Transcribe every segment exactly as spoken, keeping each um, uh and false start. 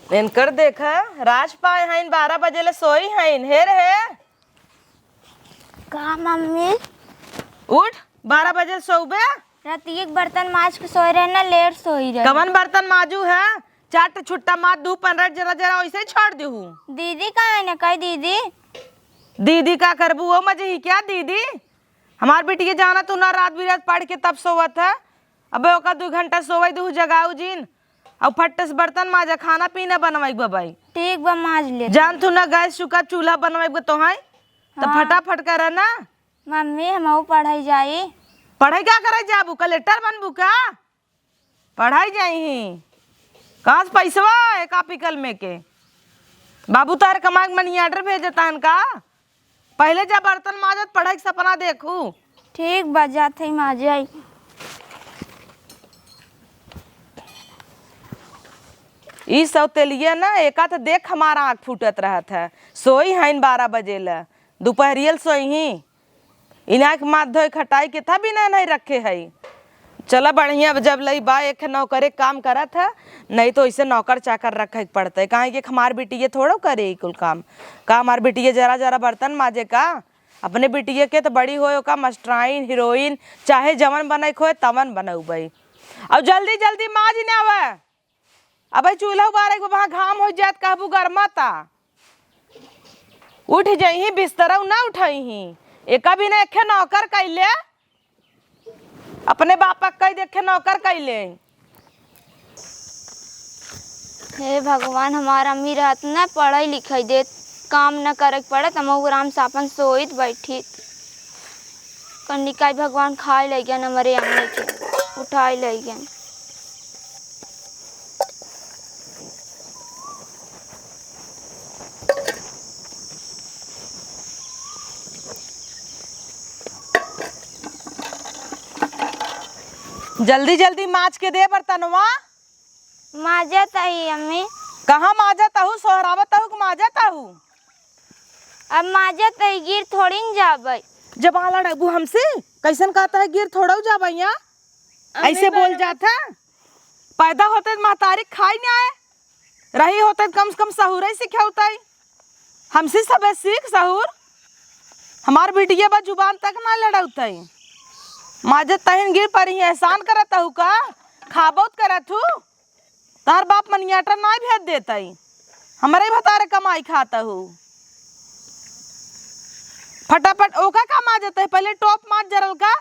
इनकर देखा, राज पाए हइन, बारह बजे ले सोई हइन। हे रे, हे। का मम्मी? उठ, बारह बजे ले सोबे। रतिया के बर्तन माज के सोए रहे ना, लेट सोई रहे। कवन बर्तन माजू है? चार ठे छुट्टा माज दू, पनरह जरा जरा वैसे ही छोड़ देहू। दीदी कहाँ है ना, कही दीदी? दीदी का करबू, वो मजे ही क्या दीदी? हमार बिटिया जाना तू ना, रात बिरात पढ़ के तब सोवत है। अबे ओका दू घंटा सोवई देहू, जगाऊ जिन। अब फट्टे से बर्तन माजा, खाना पीना बनवाई बबाई। ठीक बा, माज ले। जान तू ना गैस चूल्हा चूल्हा बनवाई बा तोहाई, तो हाँ। फटाफट करा ना। मम्मी, हमहू पढ़ाई जाई। पढ़ाई का करे जाबू? कलेक्टर बनबू का? पढ़ाई जाई ही। कहाँ से पैसवा है कापी कलमे के? बाबू तार कमाए के मनी ऑर्डर भेजतान का? पहले जा बर्तन माजत, पढ़ाई के सपना देखू। ठीक बा, जात है माजे आई। ई सौतेलिया ना, एका तो देख हमार आँख फूटत रहत है। सोई हइन बारह बजे ले, दुपहरियल सोई ही। इनाक माथ धोए खटाई के था बिना नहीं रखे है। चला बढ़िया, अब जब लई बा एक नौकरे काम करत है, नहीं तो इसे नौकर चाकर रखे के पड़ते, काहे कि हमार बिटिये थोड़ो करे ई कुल काम। का हमार बिटिये जरा जरा बर्तन माजे का? अपने बिटिये के तो बड़ी होए ओका मास्टराइन, हीरोइन, चाहे जवन बने के होए तवन बनउबई। और जल्दी जल्दी माज न आवे। अबे चूल्हा उबारे के वहाँ घाम हो जात, कहबू गरमाता। उठ जइही, बिस्तरऊ ना उठइही। एका भी ना एखे नौकर कइले, अपने बापा कई देखे नौकर कइले। हे भगवान, हमार अम्मी रहत ना पढ़ाई लिखाई देत, काम न करे के पड़त, हम आराम से अपन सोइत बैठित। कनिकाई भगवान खाए लइगन हमरे अम्मी के, उठाए लइगन। जल्दी जल्दी माज के दे बर्तनवा। माजत हई अम्मी। कहाँ माजत हऊ? सोहरावत हऊ कि माजत हऊ? अब माजत हई, गिर थोड़ी न जाबै। जब आ लड़बू हमसे, कैसन कहता है गिर थोड़ऊ जाबै यहाँ? अम्मी ऐसे बोल बराबर जात है। पैदा होते महतारी खाई न आए, रही होते कम से कम सहुरे सिखौतई। हमसे सबे सीख सहूर। हमार बिटिया बा जुबान तक ना लड़ौतई। माजत तहिन गिर परी, एहसान करत हऊ का? खाबौत करत हू? तहर बाप मनियाटर नाई भेज देतई, हमरे भतारे कमाई खात हऊ। फटाफट ओका का माजत है, पहले टॉप माज जरल का।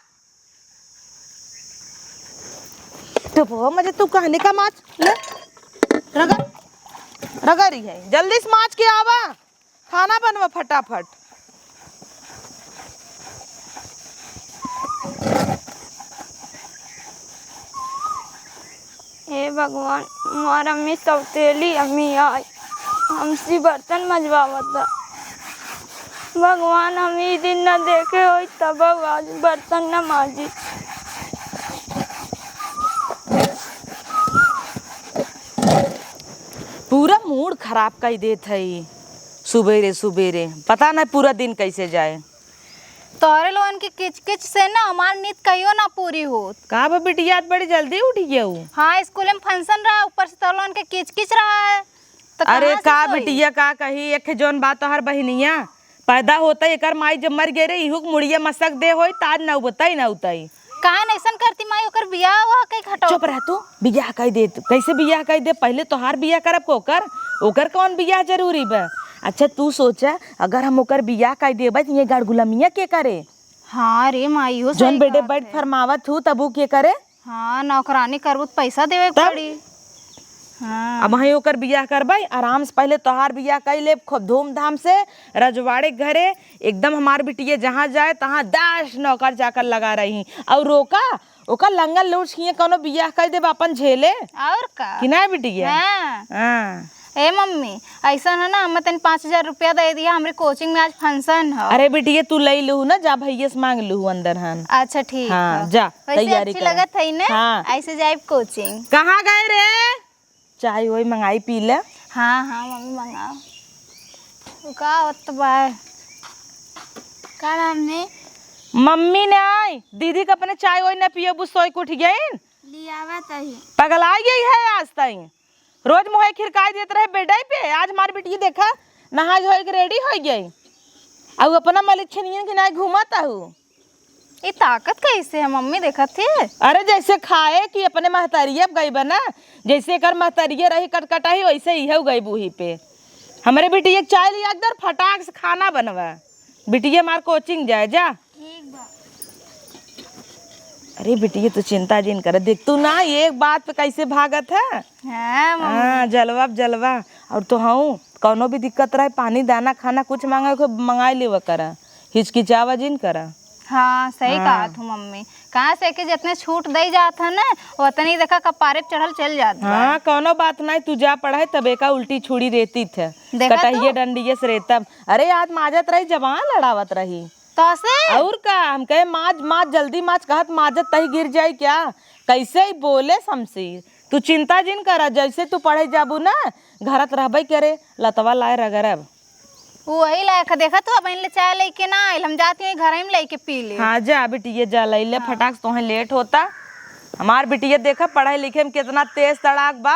टोपवा मजे तू कहने का माज ले, रगड़, रगड़ी है, जल्दी से माज के आवा। खाना बनवा फटाफट। हे भगवान, हमार अम्मी सौतेली अम्मी आई, हमसे बर्तन मजवावत बा। भगवान, हम ई दिन न देखे होई, तब आज बर्तन न माजी। पूरा मूड खराब कई देत हई सुबेरे सुबेरे, पता न पूरा दिन कैसे जाए। तोहरे लोगन के किचकिच से ना हमार नींद कहियो ना पूरी होत। का बा बिटिया, आज बड़ी जल्दी उठ गयू? हाँ, स्कूल में फंक्शन रहा, ऊपर से तोहरे लोगन के किचकिच रहा है, तो अरे कहाँ से का सोई? बिटिया का कही, एक जौन बा तोहर बहिनिया पैदा होतई, एकर माई जब मर गई रही, इहू के मुड़िया मसक दे होई, ताज ना उबतई ना उतई। काहे न ऐसन करती माई, ओकर बियाह हुआ कई घटाओ। चुप रह तू, बियाह कई दे तू। कैसे बियाह कई दे? पहले तोहार बियाह करब को ओकर, ओकर कौन बियाह जरूरी बा? अच्छा तू सोचा, अगर हम ओकर बियाह कई देबे त ये गाड़ गुलामिया के करे? हाँ रे माई, इहो जौन सही बेटे कहत बैठ है। फरमावत हूँ तब उ के करे? हाँ, नौकरानी करबू त पैसा देवे के तब? पड़ी। हाँ। अब वहीं ओकर बियाह करबै, आराम से पहले तोहार बियाह कई लेब खूब धूमधाम से, रजवाड़े के घरे, एकदम हमार बिटिया जहाँ जाए तहाँ दस नौकर चाकर लगा रही। और रोका, ओकर लंगल लूट किए कौनो बियाह कई देब अपन झेले। और का? कि ना बिटिया? हाँ। हाँ। ए मम्मी, ऐसा है ना, हमें तनी पाँच हजार रुपया दे दिया, हमरे कोचिंग में आज फंक्शन है। अरे बिटिया, तू ले लू ना, जा भैया से मांग लू अंदर हन। अच्छा ठीक हाँ, है। जा, वैसे तैयारी अच्छी करा। लगत है ना? हाँ। ऐसे जाए कोचिंग। कहाँ गए रे? चाय वही मंगाई पी ले। हाँ हाँ मम्मी मंगाओ। का होत बा? का मम्मी? मम्मी ने आई, दीदी के अपने चाय वही न पियबू, सोई के उठ गई। लियावा तही। पगलाई गई है आज तई। रोज मुँह खिरकाई देत रहे बेडई पे, आज हमार बिटिया देखा नहाई धोई के ready होइ गई। अउ अपना मलिछनियन के नाई घूमत आहू। ई ताकत कैसे है मम्मी, देखत ही? अरे जैसे खाए कि अपने महतारिये गई बा ना, जैसे एकर महतारिये रही कटकटाही, वैसे इहउ गई बूही पे। हमरे बिटिया के चाय लिया के दर, फटाक से खाना बनवा। बिटिया हमार coaching जाए, जा। ठीक बा। अरे बिटिया, तू चिंता जिन कर, देख तू ना एक बात पे कैसे भागत है। हाँ, मम्मी। हाँ, जलवा पे जलवा। और तो हूँ, कौनो भी दिक्कत रहे, पानी, दाना, खाना कुछ मांगे को मंगाई लेवा करा, हिचकिचावा जिन करा। हाँ, सही हाँ। कहत हूँ मम्मी। कहाँ से कि जितने छूट दई जात है ना, उतने ही देखा कपारे पे चढ़ल चल जात बा। हाँ, कौनो बात नहीं, तू जा पढ़ाई, तब एका उल्टी छुड़ी रेती थे, देखा कटहिए तू? डंडिए से रेतब। अरे आज माजत रही, जबान लड़ावत रही। तो से? और का, हम कहे माज, माज, जल्दी माज, कहत माजत तही गिर जाई क्या? कैसे ही बोले शमशीर, तू चिंता जिन करा, जैसे तू पढ़े जाबू ना, घरत रहबे करे, लतवा लाए रगरब। वही लायक है, देखा तू अब ले चाय लेके ना आइल, हम जाती हैं घर में लेके पी ले। हाँ जा बिटिया, जा लई ले हाँ। फटाक से, तोहे late होता। हमार बिटिया देखा पढ़ाई लिखे में कितना तेज तड़ाक बा,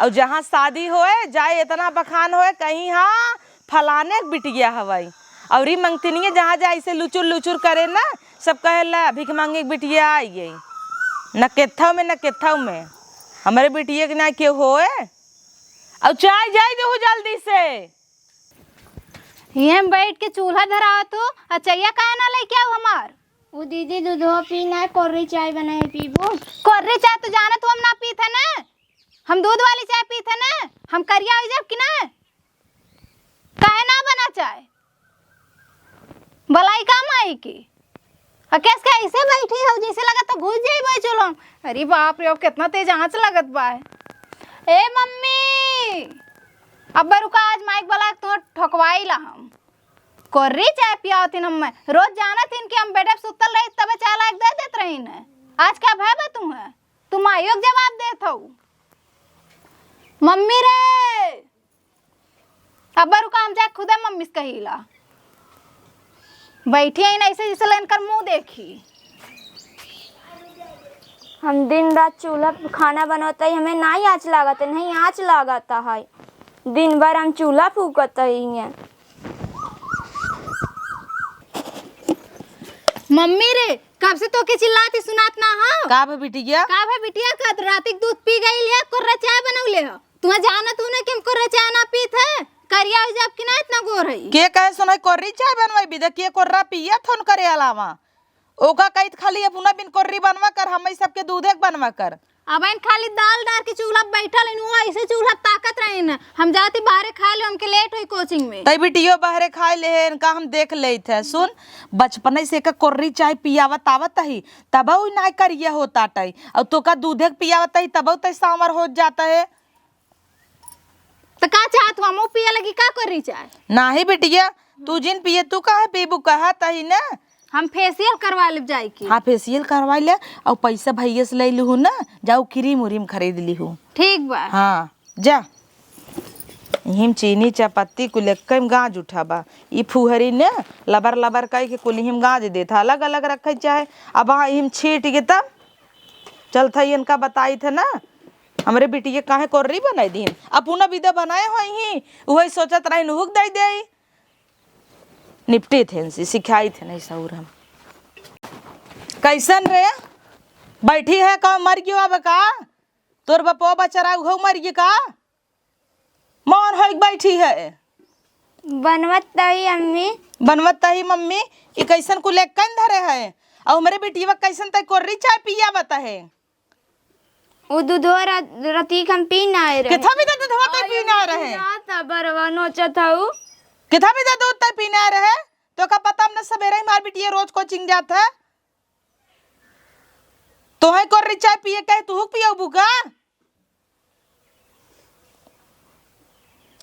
और जहाँ शादी होए जाए इतना बखान होए, कहीं हाँ फलाने के बिटिया हवाई। और ई मंगतिनिया जहाँ जाए ऐसे लुचुर लुचुर करे ना, सब कहे ला भिख मांगे के बिटिया आई गई, न केथव में न केथव में। हमरे बिटिया के ना केहू होए, और चाय जाई देहू जल्दी से। हियें बैठ के चूल्हा धरावत हो, अचैया काहे ना लेके आओ हमार? उ दीदी दूधवा पी ना, कोर्री चाय बनाए पीबू। कोर्री चाय तो जानत हो हम ना पीत है ना, हम दूध वाली चाय पीत है ना, हम करिया हो जाब कि ना? काहे ना बना चाय? बलाई का माई की? आ कैस के ऐसे बैठी हो जैसे लगत तो घुस जाई भाई चूल्हा में। अरे बाप रे, अब कितना तेज आँच लगत बा। ए मम्मी, अब रुका, आज माइक वाला तो ठोकवाई ला हम। कोर्री चाय पियावत हिन हम्मे। रोज जानत हिन कि हम बेडे पे सुतल रही तबे चाय लायक दे देत रही न। आज का भय बा तुम्हें? तुम आइयो के जवाब देत हऊ। मम्मी रे, अब रुका, हम जाए खुदे मम्मी से कहीला। बैठी है ना ऐसे जैसे लेन कर मुँह देखी। हम दिन रात चूल्हा पे खाना बनवत ही, हमें नाई आँच लागत है, नहीं आँच लागत है। दिन भर हम चूल्हा फूकत ही हैं। मम्मी रे, कब से तोके चिल्लाती सुनात ना हो? का भे बिटिया? का भे बिटिया, का राती के दूध पी गई ले, कोर्रा चाय बनौले हो। तुम्हें जानत हूँ ना कि हम कोर्रा चाय ना पीत है, करिया हो जाब कि ना इतना गोर है। के कहे सुनाई कोर्री चाय बनवाई बिदा, के कोर्रा पिया थोन करे अलावा? ओका कहित खाली अपना बिन कोर्री बनवा कर, हम सबके दूधे के बनवा कर। अब इन खाली दाल डार के चूल्हा पे बैठल हन, वो ऐसे चूल्हा ताकत रहे न। हम जाती बाहरे खाए ले, हमके late होई coaching में। तई बिटियो बाहरे खाए ले है, इनका हम देख लेत है। सुन, बचपने से एका कोर्री चाय पियावत आवत ही, तब उ ना करिया होत आटई, और तोका दूधे के पियावत ही, तब तई सांवर होत जात है। तो का चाहत हुआ, मुँह पिए लगी का कोर्री चाय? नाही बिटिया, तू जिन पिए, तू काहे पीबू, कहत ही ना। हम facial करवा लेब जाई के। हाँ, facial करवा ले, और पैसा भैया से ले लिहू ना, जाऊ cream उरीम खरीद लिहू। ठीक बा। हाँ, जा। इहिम चीनी, चापत्ती कुल एक्के में गाज उठा बा। ई फुहरी ने लबर लबर कई के कुल इहिम गाज देत, अलग अलग रखे चाहे। अब हाँ, इहिम छीट के तब चलत है, इनका बताई थे ना, हमरे बिटिया काहे कोर्री बनाई दीन। अपना बिदा बनाए होई ही, वही सोचत रही नुहुक दे दे। निपटे थे इनसे, सिखाई थे नहीं सौर हम। कैसन रे? बैठी है का, मर गयो अब का? तोर बपो बचरा उहो मर गए का? मौन होइक बैठी है। बनवत तही अम्मी। बनवत तही मम्मी, ई कैसन कुल एक्कन धरे है? और हमरे बिटिया कैसन तय कोर्री चाय पिया बता है? उ दूधवा रा-, रतीक हम पी ना आए रहे। किथा भी दूधवा तय पी ना आए रहे? ना था बरवा नोचत हऊ। किथा भी दूध तय पी ना आए रहे? तो का पता हमने सवेरे ही मार बिटिया रोज coaching जात है। तोहे कोर्री चाय पिए कहे तू पियबू का?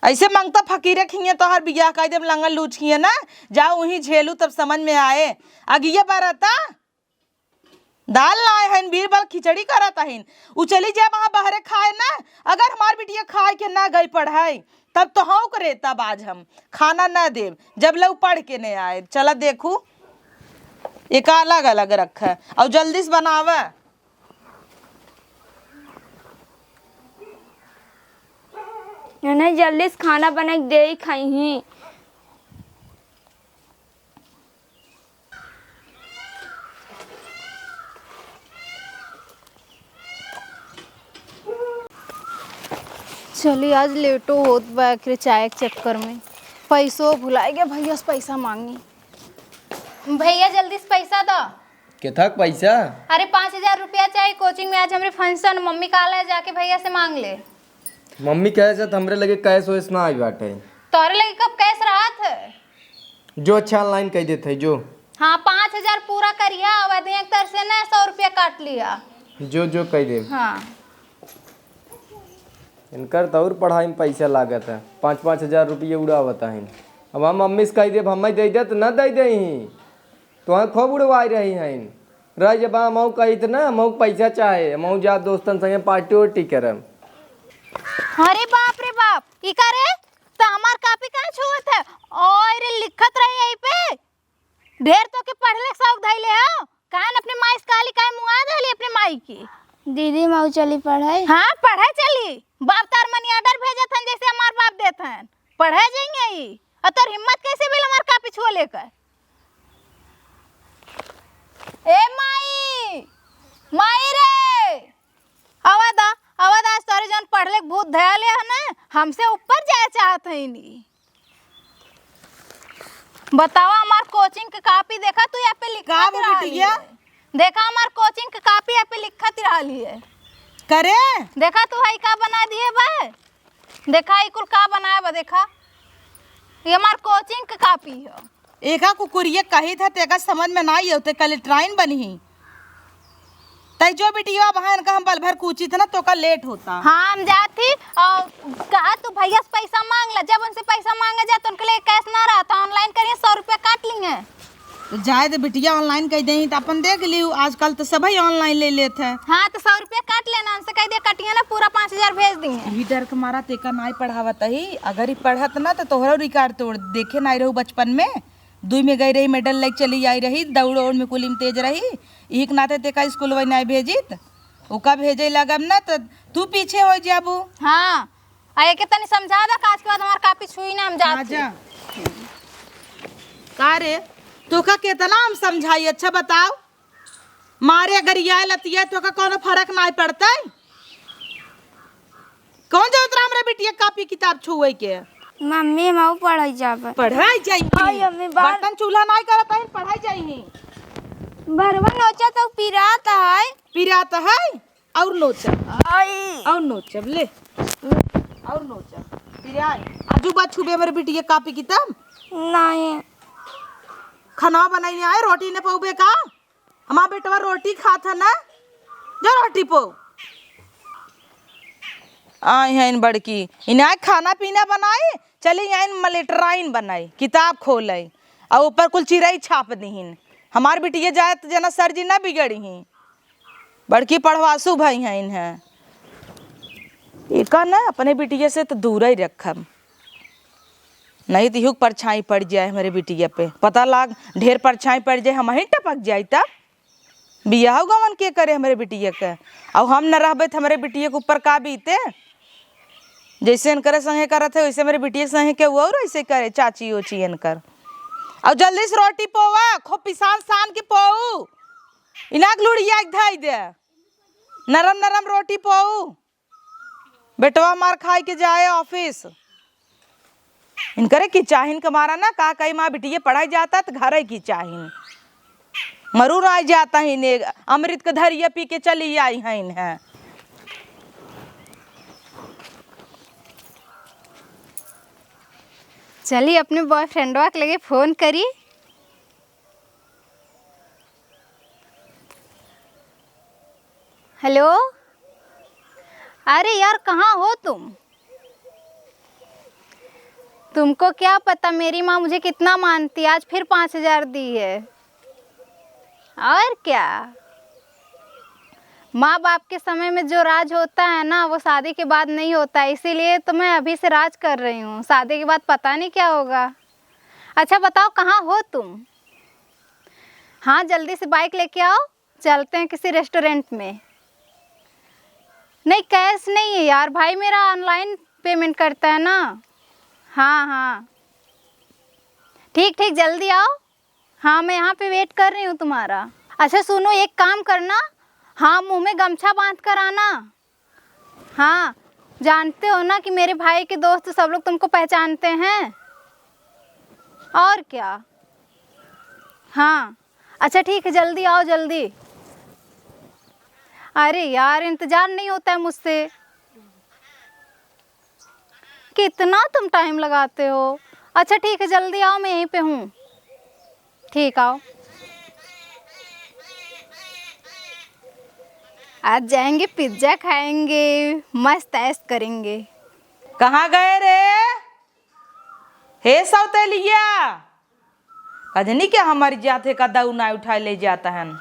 ऐसे मांगता फकीरे खिए तोहर बियाह कर देम लंगल लूच खिए ना। जाओ वहीं झेलू तब समझ में आए। अगिया बरता। दाल लाए हन, बीरबल खिचड़ी करत हन, उ चली जाए वहाँ बहरे खाए ना। अगर हमार बिटिया खाए के ना गई पढ़ाई, तब तो हौक रे, तब आज हम खाना ना देब, जब लऊ पढ़ के नहीं आए। चला देखू, एक अलग अलग रखे और जल्दी से बनावे। इन्हें जल्दी से खाना बना के दे ही खाई ही। चली, आज लेटो होत बा एकरे चाय के चक्कर में। पैसो भुलाए गया, भैया से पैसा मांगी। भैया, जल्दी से पैसा दो। केथक पैसा? अरे, पाँच हजार रुपया चाहिए कोचिंग में, आज हमरे फंक्शन, मम्मी कहले जाके भैया से मांग ले। मम्मी कहे से त हमरे लगे कैश वैश ना आई बाटे। तोरे लगे कब कैश रहत है? जो अच्छा ऑनलाइन कह देत है जो। हाँ, पाँच हजार पूरा करिया, अवध एक तरह से ना सौ रुपया काट लिया। जो जो कह दे। हाँ। इनकर तो और पढ़ाई में पैसा लागत है, पाँच पाँच हजार रुपये उड़ावत है। अब हम मम्मी से कह देब, हमें दे दे तो ना दे दे ही। तो हम खूब उड़वाई रही हैं। रह जब हम मऊ कहित ना, मऊ पैसा चाहे, मऊ जा दोस्तन संगे पार्टी उर्टी करम। अरे बाप रे बाप, ई का रे? त हमार कापी काहे छुअत है? ओए रे, लिखत रहे यही पे। ढेर तो के पढ़ले शौक धइले हो। काहे न अपने माई से कहली, काहे मुआ देली अपने माई की? दीदी, मऊ चली पढ़े? हाँ, पढ़े चली। बाप तार मनी ऑर्डर भेजत हन, जैसे हमार बाप देत हन। पढ़े जाएंगे ई। और तोर हिम्मत कैसे भेल हमार कापी छुआ लेकर? ए माई, माई रे, आवा दा, आवा दा, आज तोरे जौन पढ़ले के भूत धया ले है ना, हमसे ऊपर जाए चाहत है नी। बतावा, हमार कोचिंग के कापी देखा, तू यहाँ पे लिखा का वो रहली बिटिया? है। देखा, हमार कोचिंग के कापी यहाँ पे लिखत रहली है। करे? देखा, तू हई का बना दिए बा? देखा, ई कुल का बनाए बा, देखा। ये हमार कोचिंग के कापी है। एका कुकुरिया कही था, तेका समझ में ना आई, ते कल ट्राइन बनी ही। तै जो बिटिया बहन का हम पल भर कूचित ना, तो का लेट होता। हाँ, हम जात ही। और कहा तू भैया से पैसा मांग ला, जब उनसे पैसा मांगे जा तो उनके लिए कैश ना रहता, ऑनलाइन करिए, सौ रुपया काट लिए। तो जाए दे बिटिया, ऑनलाइन कह दे तो अपन देख लियो, आजकल तो सभी ऑनलाइन ले लेत है। हाँ, तो सौ रुपया काट लेना, उनसे कह दे कटिए ना, पूरा पाँच हजार भेज दिए। यही डर के मारा तेका नाई पढ़ावत ही, अगर ही पढ़त ना तो तोहरा रिकॉर्ड तोड़ देखे नाई रहू बचपन में। दुई में गई रही, मेडल लेके चली आई रही, दौड़ ओड़ में कुली में तेज रही। इही के नाते तेका स्कूल वही नाई भेजित, ओका भेजे लगब ना तो तू पीछे हो जाबू। हाँ, आ एके तनी समझा दा, आज के बाद हमार कापी छुई ना, हम जात हाँ, ही। जा। का रे, तोका केतना हम समझाई, अच्छा बताओ, मारे गरियाए लतिया तोका कौनो फर्क नाई पड़तै? कौन जरूरत रहा हमरे बिटिया कापी किताब छुए के? मम्मी, हम पढ़ाई जाब। पढ़ाई जाई? हाँ, मम्मी, बार बर्तन चूल्हा नाई करत हईन, पढ़ाई जाई ही। बरवा नोचा तो पिरात है। पिरात है? और नोचा। आई। और नोचब, ले। और नोचा। पिराई। आजू बात छुबे हमरे बिटिया कापी किताब? नहीं। खाना बनाई आए, रोटी न पौबे का? हमार बेटवा रोटी खात है ना, जो रोटी पो। आई हैं इन बड़की, इन्हें खाना पीना बनाई, चली आई इन मलेटराइन बनाई, किताब खोलाई, और ऊपर कुल चिरई छाप दीहिन। हमार बिटिया जाए तो जना सर जी ना बिगड़ी ही, बड़की पढ़वासु भई हैं इन्हें। एका ना अपने बिटिया से तो दूर ही रखब। नहीं तो इहू के परछाई पड़ जाए हमरे बिटिया पे। पता लाग ढेर परछाई पड़ जाए, हमही टपक जाई तब। बियाह गवन के करे हमरे बिटिया के? अउ हम न रहबे त हमरे बिटिया के ऊपर का बीते? जैसे इनकरे संगे करत है वैसे हमरे बिटिया के संगे के और ऐसे करे, चाची ओची इनकर। अउ जल्दी से रोटी पोवा, खूब पिसान सान के पोऊ। इनाक लुढ़िया के धई दे। नरम नरम रोटी पोऊ। बेटवा मार खाई के जाए ऑफिस। इनकरे की चाहिन के मारा ना, का कही माँ बिटिये पढ़ाई जाता त घरे की चाहिन। मरू राय जाता ही ने, अमृत के धरिया पी के चली आई हैं इन्हें। चली अपने बॉयफ्रेंडवा के लगे फोन करी। हेलो, अरे यार, कहाँ हो तुम? तुमको क्या पता मेरी माँ मुझे कितना मानती है, आज फिर पाँच हजार दी है। और क्या, माँ बाप के समय में जो राज होता है ना, वो शादी के बाद नहीं होता है, इसीलिए तो मैं अभी से राज कर रही हूँ, शादी के बाद पता नहीं क्या होगा। अच्छा बताओ, कहाँ हो तुम? हाँ, जल्दी से बाइक लेके आओ, चलते हैं किसी रेस्टोरेंट में। नहीं, कैश नहीं है यार, भाई मेरा ऑनलाइन पेमेंट करता है ना। हाँ, हाँ, ठीक ठीक, जल्दी आओ। हाँ, मैं यहाँ पे वेट कर रही हूँ तुम्हारा। अच्छा सुनो, एक काम करना, हाँ, मुँह में गमछा बांध कर आना। हाँ, जानते हो ना कि मेरे भाई के दोस्त सब लोग तुमको पहचानते हैं। और क्या। हाँ, अच्छा ठीक है, जल्दी आओ, जल्दी। अरे यार, इंतजार नहीं होता है मुझसे। कितना तुम टाइम लगाते हो। अच्छा ठीक है, जल्दी आओ, मैं यहीं पे हूँ। ठीक, आओ। आज जाएंगे पिज्जा खाएंगे, मस्त ऐश करेंगे। कहाँ गए रे? हे सौतेलिया, कजनी के हमर जात है, का दऊ ना उठाए ले जात हन।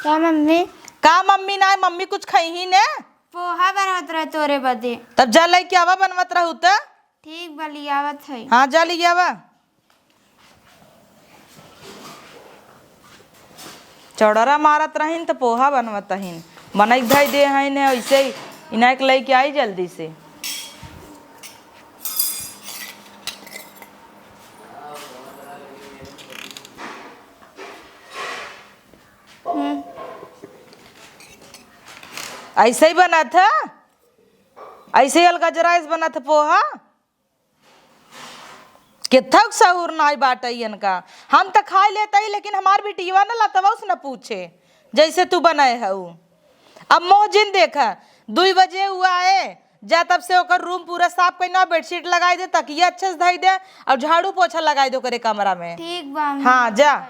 का मम्मी? का मम्मी ना, मम्मी कुछ खइही ने? पोहा बनवत रहे तोरे बदे। तब जा लेके आवा, बनवत रहू त। ठीक बा, लियावत है। हाँ, जा लियावा। चौड़रा मारत रहिन त पोहा बनवत रहिन, मनई धई दे हैं ने, ऐसे ही इनाक लेके आई जल्दी से। हम्म। ऐसे ही बनत है, ऐसे ही अलगजरा ऐसे बनत है पोहा। केथक सहूर नाई बाटै इनका। हम त खाई लेतई, लेकिन हमार बिटियवा न लतवा से न पूछे, जैसे तू बनाए हऊ। अब मोह जिन देखा, दुई बजे हुआ है, जा तब से ओकर रूम पूरा साफ कइना, बेडशीट लगाई दे, तकिया अच्छे से धई दे, और झाड़ू पोछा लगाई दे ओकरे कमरा में। ठीक बा, हम हाँ, जा।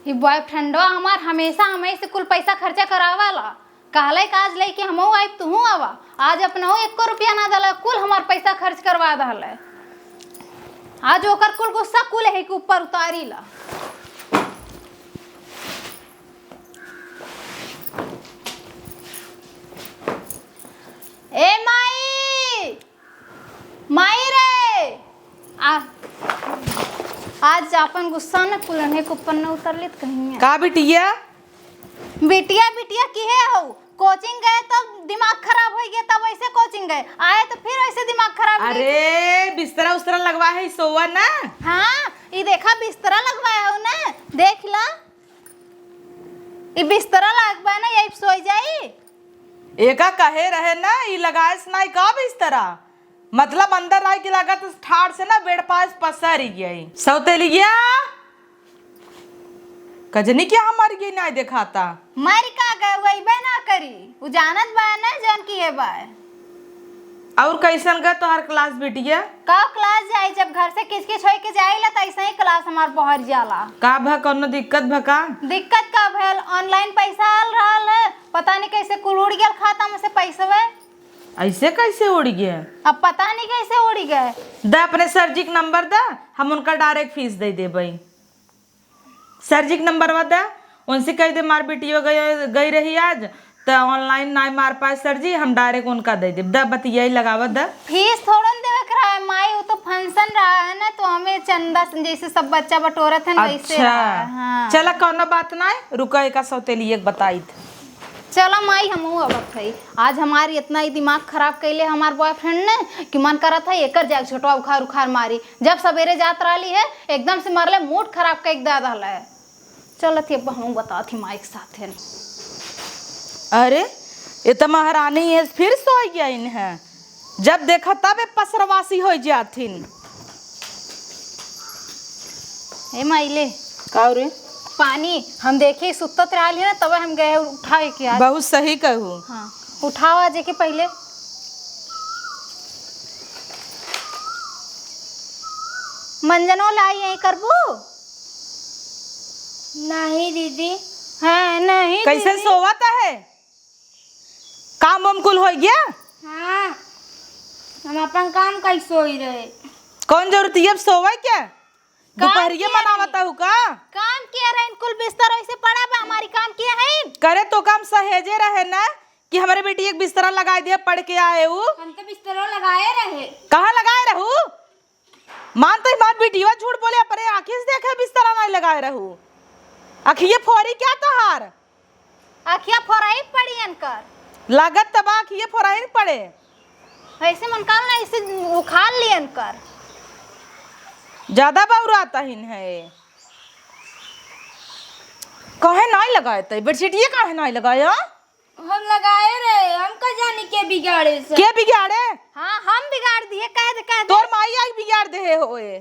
ई बॉयफ्रेंडवा हमार हमेशा हमही से कुल पैसा खर्चा करावाला। कहले कि आज लेके हमहू आइब, तुहू आवा। आज अपनहू एको रुपया ना देला, कुल हमार पैसा खर्च करवा दहले। आज ओकर कुल गुस्सा कुल है कि ऊपर उतारी ला। ए माई, माई रे, आ, आज आपन गुस्सा न कुलने के ऊपर न उतर लेत कहीं है। का बिटिया? बिटिया, बिटिया किहे हो? कोचिंग गए तो दिमाग खराब हो गया, तब ऐसे कोचिंग गए, आए तो फिर ऐसे दिमाग खराब हो गया। अरे, बिस्तरा उस्तरा लगवा है, सोवा ना। हाँ, ये देखा, बिस्तरा लगवाया हो ना, देख ला। ई बिस्तरा लाग बा ना, यही पे सोई जाई। एका कहे रहे ना, ई लगाए से नाई का बिस्तरा? मतलब अंदर आए के लागत ठाड़ से ना बेड पास पसर गई। सौतेलिया, कजनी क्या हमार ये नाई देखाता? मर का गए, वैबे ना करी। उ जानत बा ना, जौन की है बा। और कैसन गए तोहार क्लास बिटिया? का क्लास जाई, जब घर से किचकिच होई के जाइला त ऐसे ही क्लास हमार बहर जाला। का भा, कौनो दिक्कत भा का? दिक्कत का भयल, ऑनलाइन पैसा आल रहल है, पता नहीं कैसे कुल उड़ गयल खाता में से पैसवे। ऐसे कैसे उड़ गया? अब पता नहीं कैसे उड़ गए। द अपने सर जी के नंबर द, हम उनका डायरेक्ट फीस दे देबई। सर जी के नंबरवा दे, उनसे कह दे, "मार बिटियो गई, गई रही आज, त ऑनलाइन नाई मार पाए सर जी, हम डायरेक्ट उनका दे देब।" द बतियाई लगावा द। फीस थोड़न देवे के रहा है माई, वो तो फंक्शन रहा है ना, तो हमें चंदा से जैसे सब बच्चा बटोरत है, वैसे अच्छा। रहा है। हाँ। चला, कौनो बात ना है, रुका, एका सौतेली एक बताई थ। चला माई, हमहू आवत हई। आज हमार इतना ही दिमाग खराब कइले हमार बॉयफ्रेंड ने कि मन करत है एकर जाके झोटवा उखार उखार मारी। जब सवेरे जात रहली है, एकदम से मरले, मूड खराब कइके दे दहले। चलत ही अब हमहू बतावत ही माई के साथे। अरे, ये तो महारानी है, फिर सोई गया इन्हें। जब देखा तब ए पसरवासी होइ जाथिन। ए माई ले। का रे? पानी। हम देखे सुतत रहली ना, तब हम गए उठाए के आज। बहुत सही कहू। हाँ, उठाओ आज के पहले। मंजनो लाई यही करबू? नहीं दीदी। हाँ, नहीं कैसे दीदी। सोवत है? काम वाम कुल होइ गया? हाँ, हम अपन काम कइसे होई रहे। कौन जरूरत है अब सोवे के? काम दुपहरिये किया मनावत रही। हऊ का? काम किया रहे, कुल बिस्तर वैसे पड़ा बा, हमारी काम किया है। करे तो काम सहेजे रहे ना कि हमरे बेटी एक बिस्तरा लगाई दे, पढ़ के आए उ। हम तो बिस्तरा लगाए रहे। कहाँ लगाए रहू? मान तो हमार बिटिया झूठ बोले, अपने आँखी से देखे बिस्तरा नहीं लगाए रहू। अखिए फोरी क्या तोहार? अखिया फोरही पड़ी इनकर। लागत तबा अखिए फोरही पड़े। ऐसे मन काल ना, ऐसे उखाड़ लिए इनकर। ज्यादा बौरात हिन है। काहे नाई लगाए तई? बेडशीटिए काहे नाई लगाए, हाँ? हम लगाए रहे, हम का जानी के बिगाड़े से। के बिगाड़े? हाँ, हम बिगाड़ दिए, कह दे, कह दे। तोर माई आई बिगाड़ दे है होए।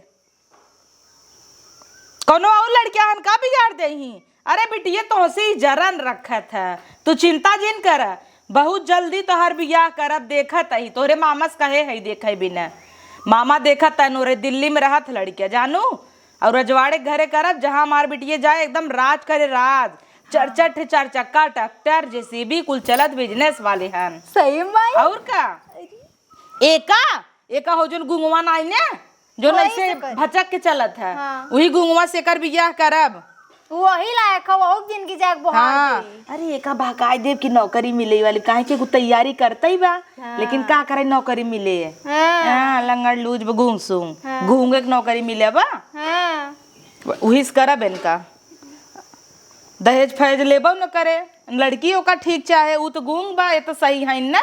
कौनो और लड़किया हन का बिगाड़ दे ही? अरे बिटिया, तोहसे ही जरन रखत है, तू चिंता जिन कर। बहुत जल्दी तोहर बियाह करब, देखत ही तोहरे मामा से कहे है, देखे बिना। मामा देखत है नोरे दिल्ली में रहत लड़किया, जानू, और रजवाड़े के घरे करब, जहाँ हमार बिटिया जाए एकदम राज करे, राज। चर हाँ। चर ठे चार चक्का ट्रैक्टर जेसीबी कुल चलत बिजनेस वाले हन। सही माई। और का? अरे। एका एका हो जोन गुंगवा नाई ने, जोन वही ऐसे से कर। भचक के चलत है, हाँ। वही गुंगवा से कर बियाह करब। वही लायक है, वहू जिंदगी जाग बहार हाँ। दे। अरे एका बहकाई देब कि नौकरी मिले वाली, काहे कि एगो तैयारी करते ही बा, हाँ। लेकिन का करे नौकरी मिले? हाँ। हाँ, लंगड़ लूज बा, गूंग सूंग, हाँ। गूंगे के नौकरी मिले बा। हाँ। वही से करब इनका। दहेज फहेज लेबो न करे, लड़की ओका ठीक चाहे, ऊ तो गूंग बा, ये तो सही है ना,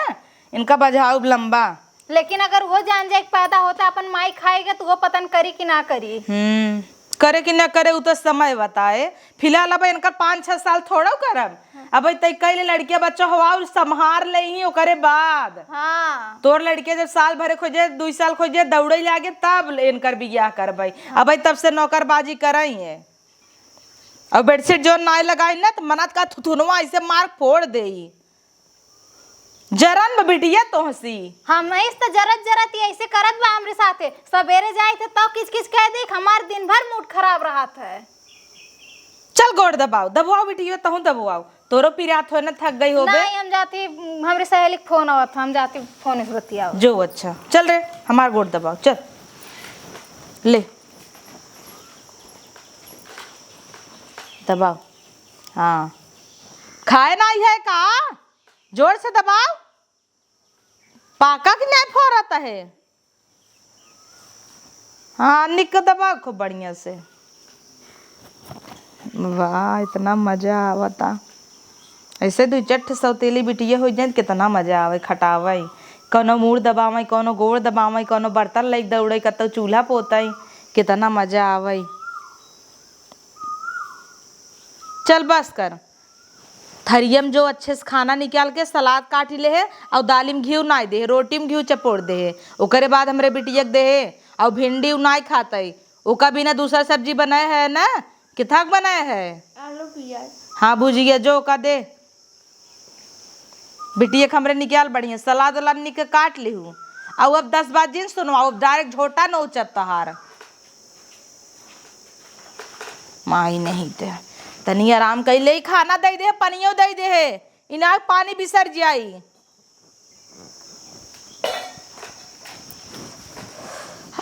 इनका बजाओ लंबा। लेकिन अगर वो जान जाए कि पैदा होता अपन माई खाएगा, तो वो पतन करी कि ना करी? हम्म, करे कि ना करे, उ तो समय बताए। फिलहाल अब इनकर पाँच छह साल थोड़ो करब। हाँ। अब तई कैले लड़किया बच्चा हो और संभार ले ही ओकरे बाद। हाँ। तोर लड़किया जब साल भरे खोजे, दुई साल खोजे, दौड़े लागे, तब इनकर बियाह करबे। हाँ। अब तब से नौकरबाजी करई है। और बेडशीट जो नाय लगाई ना, तो मनात का थुथुनवा ऐसे मार फोड़ देई। जरन बा बिटिया तोहसी। हम इस त जरत जरत ही ऐसे करत बा हमरे साथे। सबेरे जाइत है तो किच किच कह दे, हमार दिन भर मूड खराब रहत है। चल गोड़ दबाओ, दबवाओ बिटिया, तहूँ दबवाओ। तोरो पिरात हो ना, थक गई होबे। नहीं, हम जाती, हमरे सहेली के फोन आवत, हम जाती फोन से बतियाओ। जो अच्छा, चल रे, हमार गोड़ दबाओ, चल। ले। दबाओ। हाँ। खाए नाई है का? जोर से दबाओ। पाका कि नाई फोरत है? हाँ, निक दबाओ खूब बढ़िया से। वाह, इतना मजा आवता। ऐसे दुई चार ठे सौतेली बिटिया हो जाए, कितना मजा आवे, खटावे। कौनो मूड़ दबावे, कौनो गोड़ दबावे, कौनो बर्तन लेके दौड़े, कतौ चूल्हा पोते, कितना मजा आवे। चल बस कर, थरिया में जो अच्छे से खाना निकाल के सलाद काट ले है और दाली में घी नाई दे है, रोटी में घी चपोड़ दे है, ओकरे बाद हमरे बिटिया के दे है और भिंडी उ नाई खाते, ओका बिना दूसरा सब्जी बनाए है ना, किथाक बनाए है? आलू प्याज। हाँ, भुजिया जो ओका दे। बिटिया के हमरे निकाल बढ़िया, सलाद उलाद निक काट लिहू। अउ अब दस बात जिन सुनवाओ, अब direct झोटा नोचब तहार। माई नहीं ते, तनी आराम कई ले, खाना दे दे, पनियो दे दे है, इनार पानी बिसर जाई।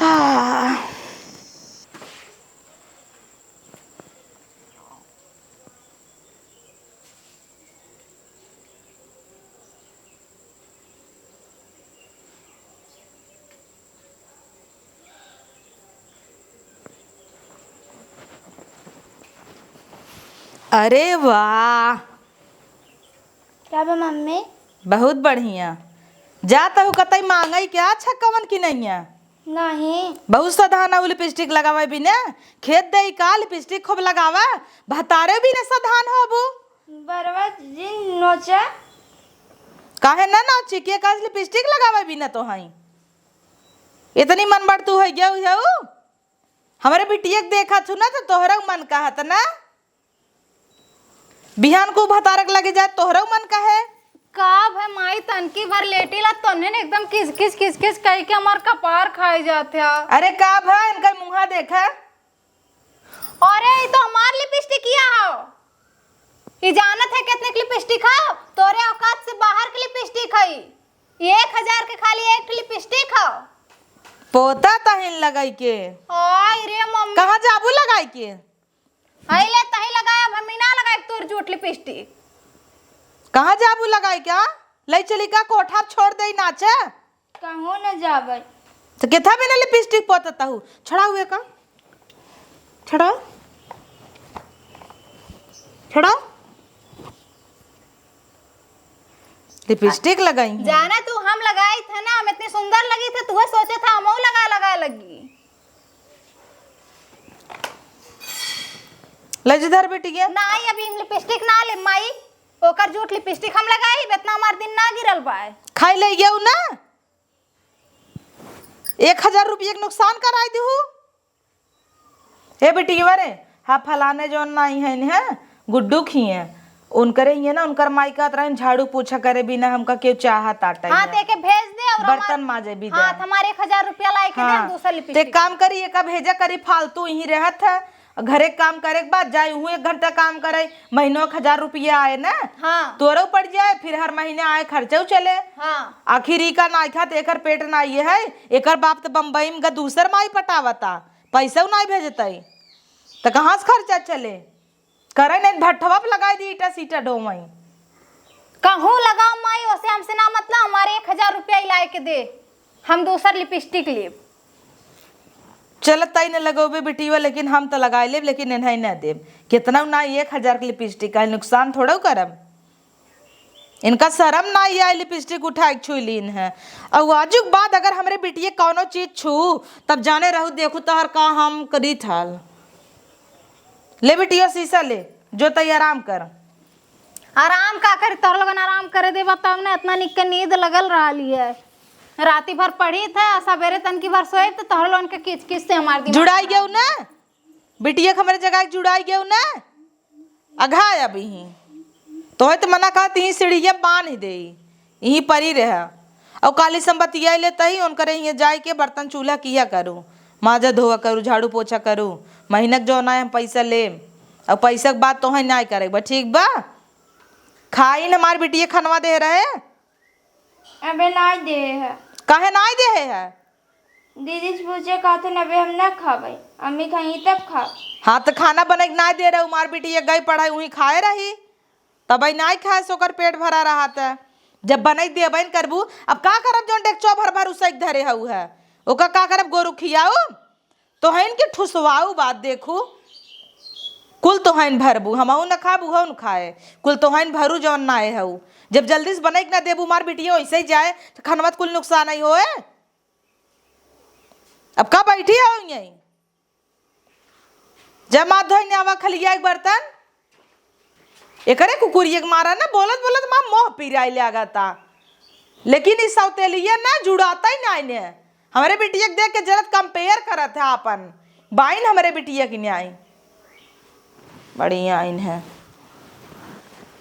आह। अरे वाह! का बा मम्मी? बहुत बढ़िया। जा तहु कतई मांगई क्या छक्कवन की नैया? नहीं। बहुत साधान हो लिपस्टिक लगावे बिना। खेत देई का लिपस्टिक खूब लगावा। भतारे बिना साधान होबू। बरवा जिन नोचा। काहे ना नोची के का लिपस्टिक लगावे बिना तो हई। इतनी मन बढ़ तू है गया हऊ। हमरे बिटिया के देखा छु ना तो तोहरा मन कहत ना। बिहान को भतारक लगे जाए तोहरउ मन कहे। का भय माई, तनकी भर लेटी ला तोन्हे ने एकदम किस किस किस किस कह के हमार कपार खाए जात है। अरे का भय, इनका मुंहा देखा। अरे ई तो हमार लिपस्टिक या हो। ई जानत है कितने की लिपस्टिक हो? तोरे औकात से बाहर की लिपस्टिक है। एक हजार के खाली एक लिपस्टिक हो। पोता तहिन लगाई के। हाय रे मम्मी। कहाँ जाबू लगाई के? हाय ले तही लगाए, अब हम ही ना लगाए तोर झूठ लिपस्टिक। कहाँ जाबू लगाई के? हाँ? लई चली का कोठा छोड़ दे नाचे? कहूँ न जाबै। तो केथा बिना लिपस्टिक पोतत हू? छोड़ाऊ एका। छोड़ाऊ। छोड़ाऊ। लिपस्टिक लगाई है। जाना तू हम लगाई थे ना, हम इतनी सुंदर लगी थे, तू सोचे था हम लगा लगा लगी। ले जिधर बेटी के। नाई, अभी हम लिपस्टिक ना ले माई, ओकर झूठ लिपस्टिक हम लगाई, इतना हमार दिन ना गिरल बाय। खाई ले गेऊ ना। एक हजार रुपये के नुकसान कराई दिहू। ए बिटिया रे, हाँ, फलाने जौन नाई है, हैं, गुड्डू खिए, उनकरे हिए ना, उनकर माई कहत रहन, "झाड़ू पोछा करे बिना हमका केहू चाहत आटा हाँ, ही तो है।" एके भेज दे और बर्तन हमार-, माजे भी हाँ, दे। तो हमारे एक हजार रुपया लाए के हाँ, दे, हम दूसरा तो एक लिपस्टिक। काम करी, एका भेजा करी, फालतू यहीं रहत है, घरे के काम करे के बाद जाए, उहूँ एक घंटा काम करे, महीनों एक हजार रुपया आए ना, हाँ। तोरो पड़ जाए, फिर हर महीने आए खर्चो चले। हाँ। आखिर ई का नाई खात, एकर पेट नाई है, एकर बाप तो बम्बई में ग-, दूसर माई पटावता, पैसो नाई भेजतई, त कहाँ से खर्चा चले? करे नहीं भट्ठवा पे लगाई दी, ईटा सीटा ढोवई। कहूँ लगाओ माई, ओसे हमसे ना मतलब, हमारे एक हजार रुपया ही लाए के दे, हम दूसर लिपस्टिक लेब। चलत ताई न लगौबे बिटिया, लेकिन हम त लगाई लेब, लेकिन इन्हें न देब। कितना ना एक हजार के लिपस्टिक है, नुकसान थोड़ा करब। इनका शर्म ना आई, लिपस्टिक उठा के छुई लीन है। और आजुक बाद अगर हमरे बिटिया कौनो चीज छू, तब जाने रहू, देखू तोहर का हम करी थाल। ले बिटिया शीशा ले, जो तई आराम कर। आराम का करी, तोहर लोगन आराम करे देबा तब ना, इतना निक के नींद लगल रहली है। राती भर पढ़ी थे, आ सबेरे तनकी भर सोए, तो तोहर लोगन के किच किच से हमार दिमाग जुड़ाई खराब गेऊ ना, बिटिया के हमरे जगह जुड़ाई गेऊ ना। अघा अभी ही तोहे तो मना कहत ही सीढ़िया बांध दे, यहीं परी रह। और काली संबतिया लेता ही उनकरे हियाँ जाए के बर्तन चूल्हा किया करू, माजा धोआ करू, झाड़ू पोछा करू। महीनक जौन आए हम पैसा लेम, और पैसा के बात तोहे नाय करे बा, ठीक बा? खाई न हमार बिटिया खनवा दे रहे। अबे नाय दे है। काहे नाय दे है? दीदी से पूछे कहते न, "अबे हम ना खाबे, अम्मी खाई तब खाब।" हाँ, तो खाना बने के नाय दे रहे, हमार बिटिया गई पढ़ाई, वहीं खाए रही, तब नाय खाए से ओकर पेट भरा रहा था। जब बने देबे न करबू, अब का करब, जौन डेकचो भर भर उसैक धरे हऊ है, ओका का करब, गोरू खियाऊ? तोहन के ठुसवाऊ बात देखू, कुल तोहन भरबू, हमहू न खाबू, उहऊ न खाए, कुल तोहन भरू जौन नाय हऊ। जब जल्दी से बने के ना देबू, हमार बिटिया वैसे ही जाए, तो खनवा त कुल नुकसान ही होए। अब का बैठी हो यहीं? जब माँ धोई ने आवा खलिया एक बर्तन, एकरे कुकुरिये के मारा ना बोलत बोलत माँ मोह पिराए लागता। लेकिन ई सौतेलिये ना जुड़ाता ही ना इन्हें। हमरे बिटिया के देख के जरत compare करत है आपन। बाइन हमरे बिटिया के न्याय। बढ़िया आइन है।